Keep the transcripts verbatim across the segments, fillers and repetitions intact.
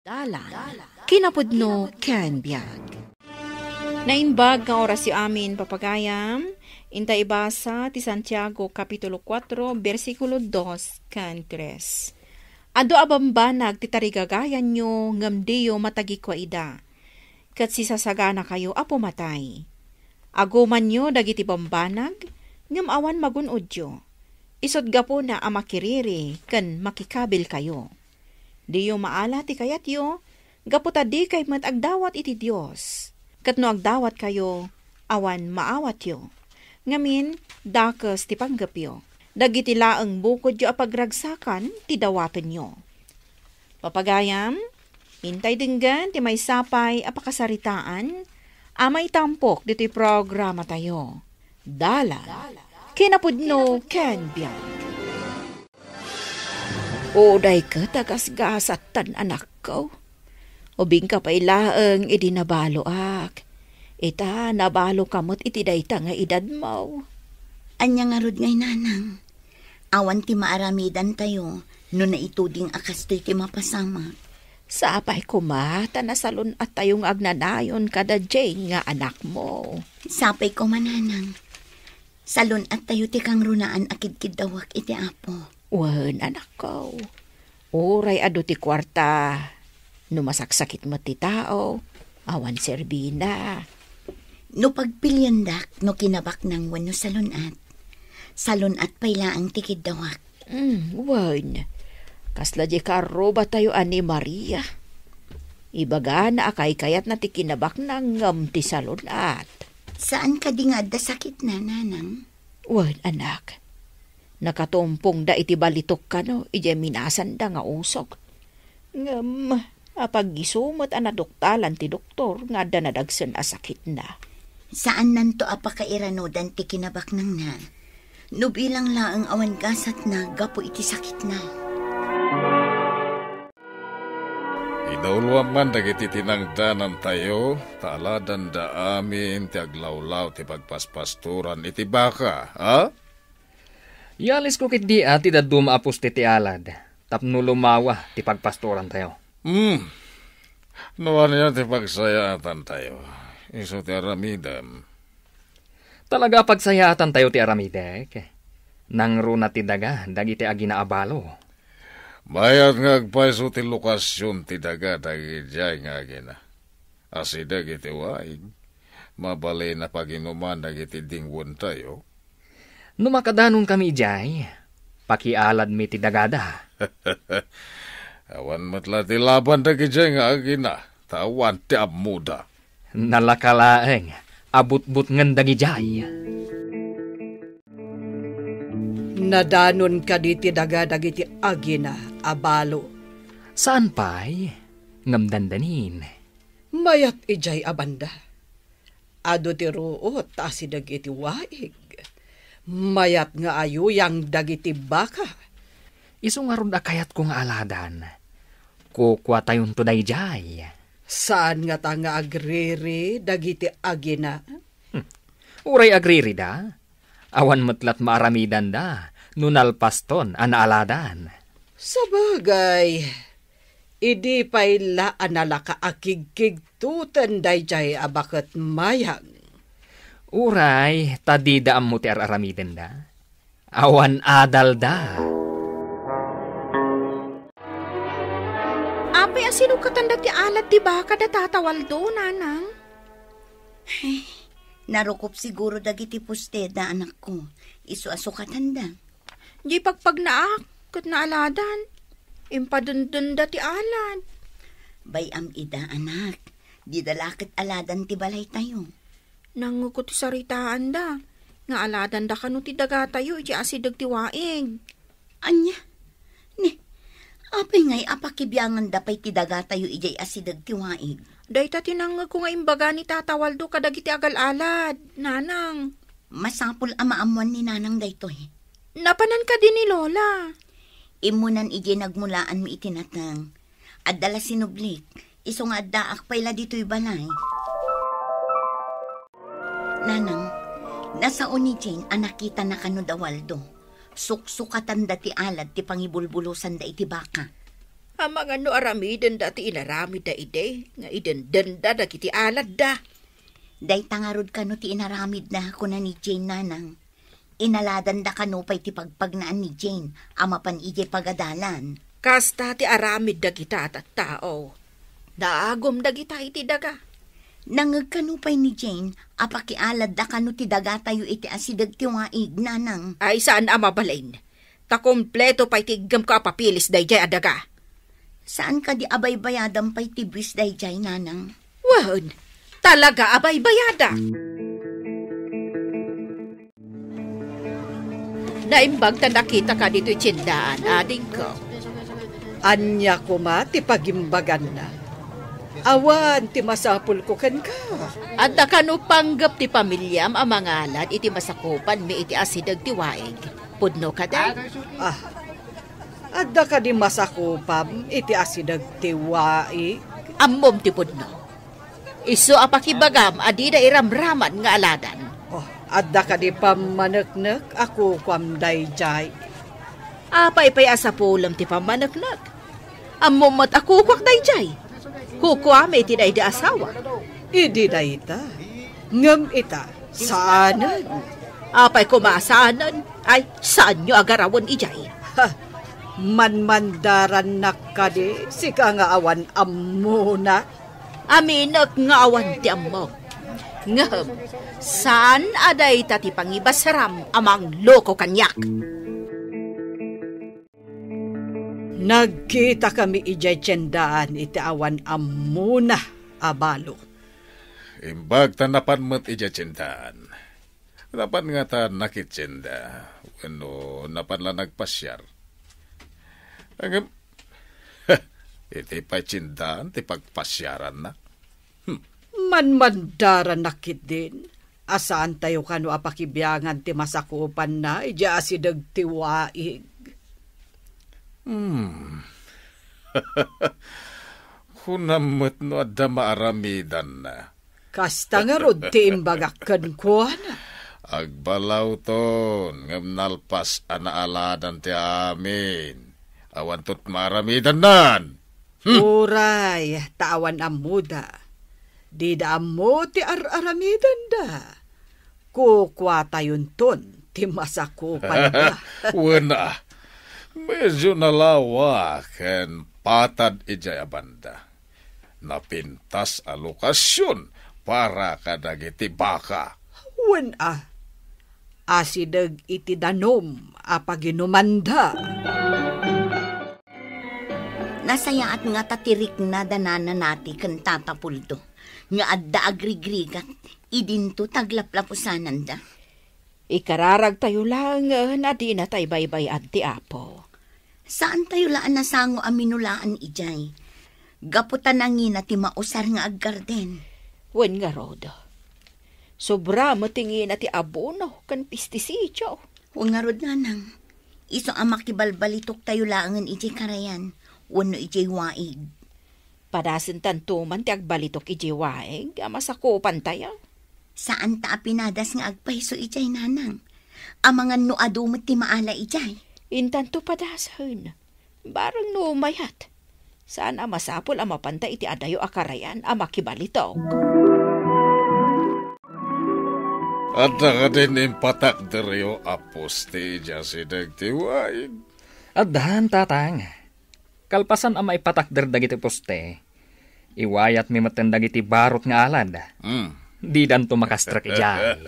Dalan, kinapudno ken biag. Naimbag nga orasyo amin, papagayam. Inta ibasa ti Santiago, Kapitulo kuatro, bersikulo dos ken tres. Adu a bambanag ti tarigagayanyo, ngem diyo matagikua ida, ket sisasaganakayo a pumatay. Agumanyo dagiti bambanag, ngem awan magun-odyo. Isut' gapuna a makiriri ken makikabilkayo. Diyo maala ti kayatyo, gapu ta dikay met agdawat iti Dios. Ket no agdawatkayo, awan maawatyo. Ngamin, dakes ti panggepyo. Dagiti laeng bukodyo a pagragsakan ti dawatenyo. Papagayam, intay denggen ti maysa pay a pakasaritaan a maitampok ditoy programatayo. Dalan, kinapudno ken biag. Uray ket a gasgasattan, anakko. Ubingka pay laeng idi nabaloak. Ita, nabaloka met iti dayta nga edadmo. Ania ngarud ngay, nanang? Awan ti maaramidantayo no naituding a kastoy ti mapasamak. Sapay koma ta nasalun-attayo nga agnanayon kada Jane nga anakmo. Sapay koma, nanang. Salun-attayo ti kangrunaan a kidkiddawak iti Apo. Wen, anakko. Uray adu ti kuarta, no masaksakit met ti tao, awan serbina. No pagpiliendak no kinabaknang wenno salun-at, salun-at pay laeng ti kiddawak. Mm, wen, kasla di karrubatayo a ni Maria. Ibagana a kaykayatna ti kinabaknang ngem ti salun-at. Saan kadi nga adda sakitna, nanang? Wen, anak. Nakatumpongda iti balitok kano idiay minasanda nga usok. Ngem, apag-isu met a naduktalan ti doktor nga adda nadagsen a sakitna. Saannanto a pakairanudan ti kinabaknangna. No bilang laeng awan gasatna gapu iti sakitna. Idauloam man dagiti tinangdanantayo, ta aladanda amin ti aglawlaw ti pagpaspastoran iti baka, a? Ialisko ketdi a ti dadduma a poste ti alad tapno lumawa ti pagpastorantayo. Hmm. No ania ti pagsayaatantayo, isu ti aramidem. Talaga a pagsayaatantayo ti aramidek. Nangruna ti daga dagiti agina a balo. Mayat nga agpayso ti lokasion ti daga dagidiay nga agina. Asideg iti waig. Mabalin a paginuman dagiti dingwentayo. No makadanon kami idiay, pakialadmi ti dagada. Awan met la ti laban dagidiay nga agina, ta awan ti ammoda. Nalaka laeng a butbutngen dagidiay. Nadanon kadi ti daga dagiti agina a balo? Saan pay, ngem dandanin. Mayat idiay a banda. Adu ti ruot ta asideg iti waig. Mayat nga ayuyang dagiti baka. Isu ngarud a kayatko nga aladan. Kukuatayonto daydiay. Saan ngata nga agriri dagiti agina? Hmm. Uray agririda, awan met lat maaramidanda no nalpaston a naaladan. Sabagay, idi pay la a nalaka a kigkigtoten daydiay a baket mayang. Uray ta dida ammo ti ar-aramidenda. Awan adalda. Apay a sinukatanda ti alad ti baka da Tata Waldo, nanang? Ay, narukop siguro dagiti posteda, anakko. Isu a sukatanda. Di pagpagnaak, ket naaladan. Impadendenda ti alad. Bay-am ida, anak. Dida la ket aladan ti balaytayo. Nangngegko ti saritaanda, nga aladanda kano ti dagatayo iti asideg ti waig. Ania? Ni, apay ngay a pakibianganda pay ti dagatayo idiay asideg ti waig? Dayta ti nangngegko nga imbaga ni Tata Waldo kadagiti agal-alad, nanang. Masapul a maammuan ni nanang daytoy. Napanan kadi ni Lola? Immunan idiay nagmulaanmi iti nateng. Adda la sinublik, isu nga addaak pay la ditoy balay. Nanang, nasao ni Jane a nakitana kano da Waldo. Suksukatanda ti alad ti pangibulbulosanda iti baka. Amangan no aramidenda ti inaramidda idi nga idendenda dagiti aladda. Dayta ngarud kano ti inaramidna, kuna ni Jane, nanang. Inaladanda kano pay ti pagpagnaan ni Jane a mapan idiay pagadalan. Kasta ti aramid dagita a tattao. Naagum dagita iti daga. Nangngeg kano pay ni Jane a pakialadda kano ti dagatayo iti asideg ti waig, nanang. Ay, saan a mabalin. Ta kompleto pay ti iggemko a papilis daydiay a daga. Saan kadi a baybayadam pay ti buis daydiay, nanang? Wen, talaga a baybayada. Naimbag ta nakitaka ditoy tiendaan, adingko. Ania koma ti pagimbaganna? Awan ti masapulko kenka. Adda kano panggep ti pamiliam a mangalad iti masakupanmi iti asideg ti waig? Pudno kadi? Ah, adda kadi masakupam iti asideg ti waig? Ammom ti pudno. Isu a pakibagam a dida iramraman nga aladan. Oh, adda kadi pammaneknek a kukuam daydiay? Apay pay a sapulem ti pammaneknek? Ammom met a kukuak daydiay. Kukuami iti daydi asawa. Idi dayta. Ngem ita, saanen. Apay koma a saanen? Ay, saanyo a garawen idiay? Ha, manmandarannak kadi, sika nga awan ammona? Aminek nga awan ti ammok. Ngem, saan a dayta ti pangibasram a mangloko kaniak. Nagkitakami idiay tiendaan iti awan ammona a balo. Imbag ta napan met idiay tiendaan. Napan ngata nakitienda, wenno napan la nagpasiar. Ngem, iti pay tiendaan ti pagpasiaranna. Hmm. Manmandarannak ketdin a saantayo kano a pakibiangan ti masakupanna idiay asideg ti waig. Hmm. Kunam met no adda maaramidanna. Kasta ngarud ti imbagak kenkuana. Agbalawton, ngem nalpas a naaladan ti amin. Awanto ti maaramidannan. Hmm. Uray, ta awan ammoda. Dida ammo ti ar-aramidenda. Kukuatayonton ti masakupanda. Wen a, medyo nalawa ken patad idiay a banda. Napintas a lokasion para kadagiti baka. Wen a, asideg iti danum a paginumanda. Nasayaat ngata ti rikna da Nana Nati ken Tata Puldo nga adda agrigrigat idinto ti aglaplapusananda. Ikararagtayo laengen a dinatay baybay-ad ti Apo. Saantayo la a nasango a minulaan idiay, gapu ta nangina ti mausar nga aggarden. Wen ngarud, sobra met ti ngina ti abono ken pestisidyo. Wen ngarud, nanang, isu a makibalbalitoktayo laengen idiay karayan wenno idiay waig. Padasentanto man ti agbalitok idiay waig a masakupantayo. Saanta a pinadas nga agpayso idiay, nanang. Amangan no adu met ti maala idiay. Intanto padasen. Bareng no mayat. Saan a masapul a mapanta iti adayo a karayan a makibalitok. Adda kadin impatakderyo a poste idiay asideg ti waig? Addan, tatang. Kalpasan a maipatakder dagiti poste, iwayatmi metten dagiti barot nga alad. Hmm. Didanto makastrek idiay.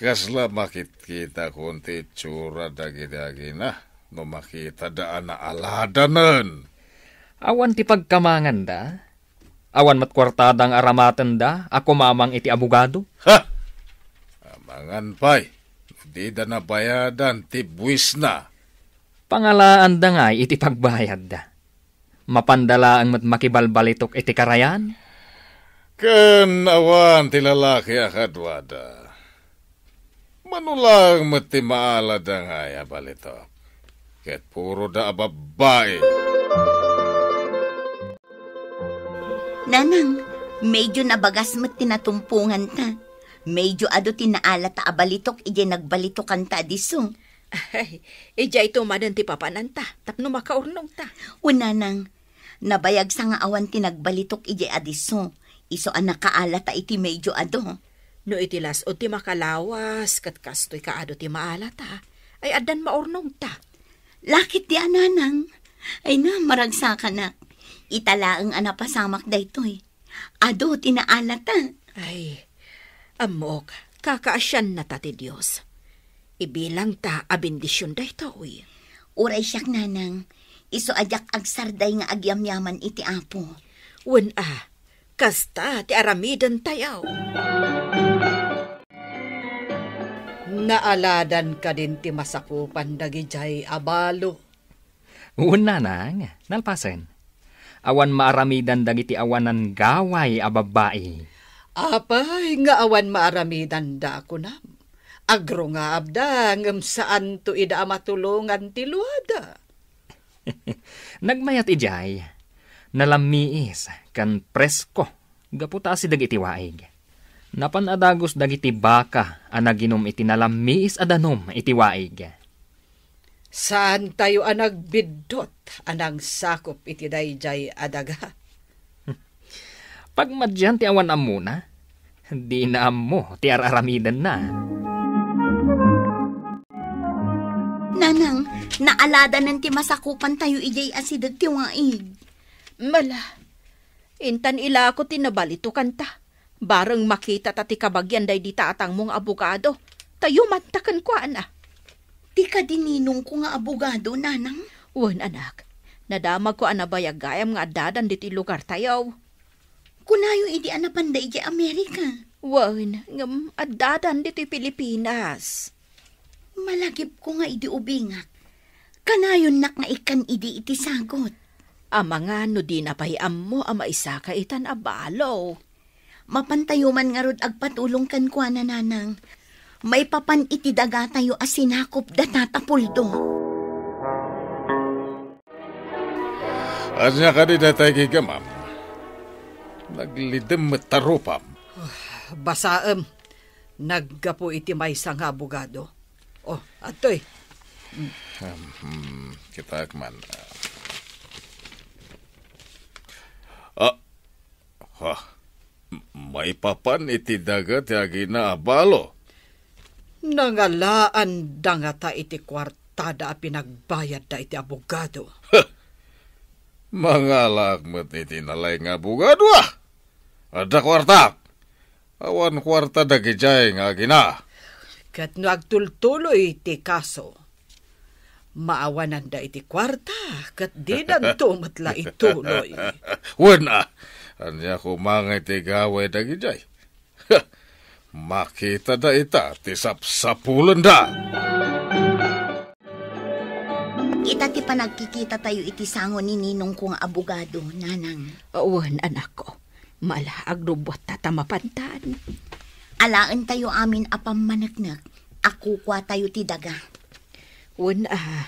Kasla makitkitakon ti itsura dagiti agina no makitada a naaladanen. Awan ti pagkamanganda. Awan met kuartada nga aramatenda a kumamang iti abogado. Ha! Amangan pay, no dida nabayadan ti buisna. Pangalaanda ngay iti pagbayadda. Mapanda laeng met makibalbalitok iti karayan. Ken awan ti lalaki a kaduada. Mano laeng met ti maalada ngay a balitok. Ket puroda a babbai. Nanang, medyo nabagas met ti natumponganta. Medyo adu ti naalata a balitok idiay nagbaletokanta a disso. Ay, idiay to manen ti papananta, tapno makaurnongta. Wen, nanang, nabayagsa nga awan ti nagbalitok idiay a disso, isu a nakaalata iti medyo adu. No iti las-ud ti makalawas, ket kastoy kaadu ti maalata, ay addan maurnongta. Lakit di a, nanang. Ay na, maragsakanak. Ita laeng a napasamak daytoy. Adu ti naalata. Ay, ammok, kakaasiannata ti Dios. Ibilangta a bendision daytoy. Uray siak, nanang, isu a diak agsarday nga agyamyaman iti Apo. Wen a, kasta ti aramidentayo. Naaladan kadin ti masakupan dagidiay a balo? Wen, nanang, nalpasen. Awan maaramidan dagiti awanan gaway a babbai. Apay nga awan maaramidanda, kunam? Agrungaabda ngem saanto ida a matulongan ti luada. Nagmayat idiay, nalammiis ken presko gapu ta asideg iti waig. Napan a dagus dagiti baka a naginum iti nalammiis a danum iti waig. Saantayo a nagbiddut a nangsakop iti daydiay a daga. Pagmadian ti awan ammona, dina ammo ti ar-aramidenna. Nanang, naaladanen ti masakupantayo idiay asideg ti waig. Mala, intan ilako ti nabalitokanta. Bareng makitata ti kabagian daydi tatangmo nga abogado, ta yumanta kenkuana. Ti kadi ninongko nga abogado, nanang? Wen, anak. Nadamagko a nabayag gayam nga addadan ditoy lugartayo. Kunayo idi a napanda idiay Amerika? Wen, ngem addadan ditoy Pilipinas. Malagipko nga idi ubingak, kanayonnak nga ikkan idi iti sagut. Amangan no dina pay ammo a maisaka itan a balo. Mapantayo man ngarud agpatulong kenkuana, nanang. Maipapan iti dagatayo a sinakop da Tata Puldo. Ania kadi daytay gigamam? Naglidem met ta rupam. Basaem. Naggapu iti maysa nga abogado. Oh, adtoy. Hmm, kitaek man. Ah, ha, maipapan iti daga ti agina a balo. Nangalaanda ngata iti kuartada a pinagbayadda iti abogado. Mangalaak met iti nalaing nga abogado, ah! Adda kuarta! Awan kuarta dagidiay nga agina. Ket no agtultuloy ti kaso, maawananda iti kuarta, ket didanto met la ituloy. Wen a, ania koma nga iti gaway dagidiay? Makitada ita ti sapsapulenda. Ita ti panagkikitatayo iti sango ni ninongko nga abogado, nanang. Wen, anakko. Mala, agrubbuatta ta mapantan. Alaentayo amin a pammaneknek a kukuatayo ti daga. Wen a,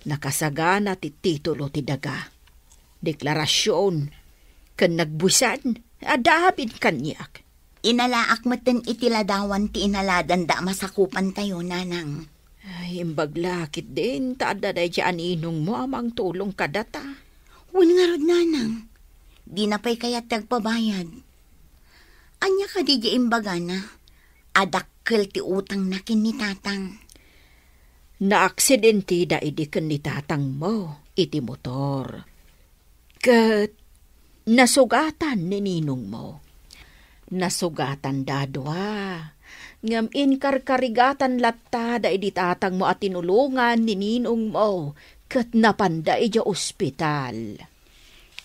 nakasagana ti titulo ti daga. Deklarasion, ken nagbuisan, adda amin kaniak. Inalaak metten iti ladawan ti inaladanda a masakupantayo, nanang. Ay, imbag la ketdin ta adda daydiay a ninongmo a mangtulong kadata. Wen ngarud, nanang. Dina pay kayat ti agpabayad. Ania kadi diay imbagana? Adakkel ti utangna ken ni tatang. Naaksidentida idi ken ni tatangmo iti motor. Ket nasugatan ni ninongmo. Nasugatanda a dua. Ngem inkarkarigatan latta daydi tatangmo a tinulongan ni ninongmo ket napanda idiay ospital.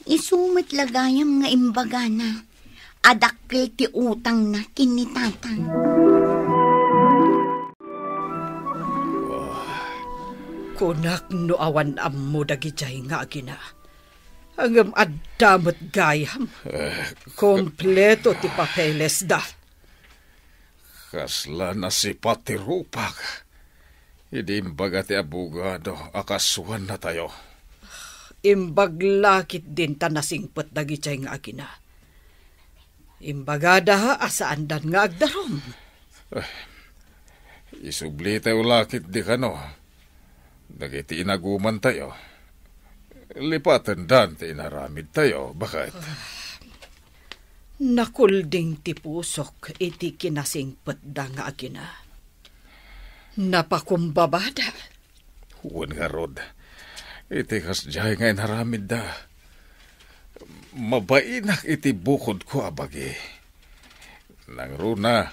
Isu met la gayam nga imbagana a dakkel ti utangna ken ni tatang. Kunak no awan ammo dagidiay nga agina. Ngem adda met gayam. Eh, kompleto ti papelesda. Kasla nasipat ti rupak idi imbaga ti abogado a kasuannatayo. Imbag la ketdin ta nasingpet dagidiay nga agina. Imbagada a saandan nga agdarum. Eh, Isublitayo la ketdi kano dagiti inagumantayo. Lipatendan ti inaramidtayo, baket. Nakulding ti pusok iti kinasingpetda nga agina. Napakumbabada. Wen ngarud, iti kasdiay nga inaramidda, mabainak iti bukodko a bagi. Nangruna,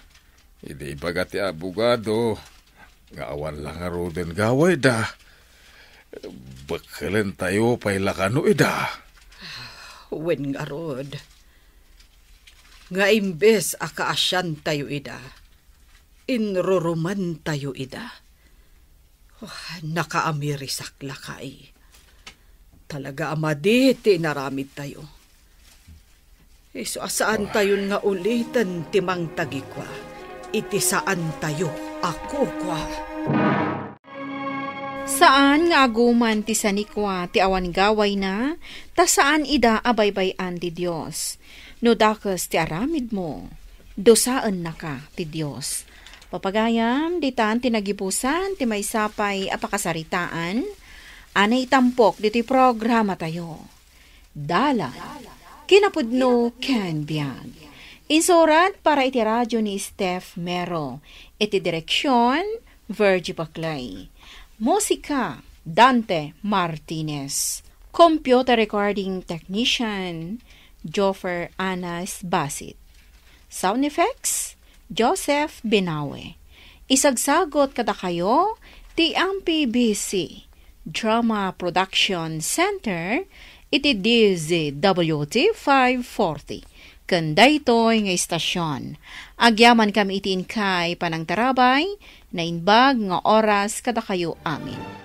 idi ibaga ti abogado nga awan la ngaruden gawayda, bekkelentayo pay la kano ida. Wen ngarud, nga imbes a kaasiantayo ida, inrurumantayo ida. Oh, nakaamirisak lakay. Talaga a madi ti inaramidtayo. Isu a saantayon nga uliten ti mangtagikua iti saantayo a kukua. Saan nga aguman ti sanikua ti awan gawayna, ta saan ida a baybay-an ti Dios. No dakes ti aramidmo, dusaennaka ti Dios. Papagayam, ditan ti nagibusan ti maysa pay a pakasaritaan a naitampok ditoy programatayo. Dalan, kinapudno ken biag. Insurat para iti radio ni Steph Mero. Iti direksyon, Virgie Baclay. Musika, Dante Martinez. Computer recording technician, Joffer Anas Basit. Sound effects, Joseph Binawe. Isagsagot kadakayo ti M P B C Drama Production Center iti D Z W T five forty. Ken daytoy nga istasyon, agyamankami iti inkay panangtarabay, naimbag nga oras kadakayo amin.